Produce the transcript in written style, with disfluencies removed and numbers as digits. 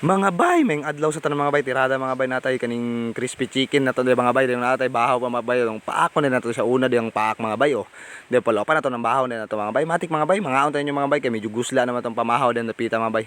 Mga bay, may adlaw sa tanan, mga bay, tirada, mga bay, natay kaning crispy chicken na to mga bay, yung natay bahaw pa, mga bay, yung paak ko na to sa una di ang paak, mga bay, oh. Di pala pa na to ng bahaw na to, mga bay, matik, mga bay, mga tayo mga bay kay medyo gusla naman tong pamahaw din napita, mga bay.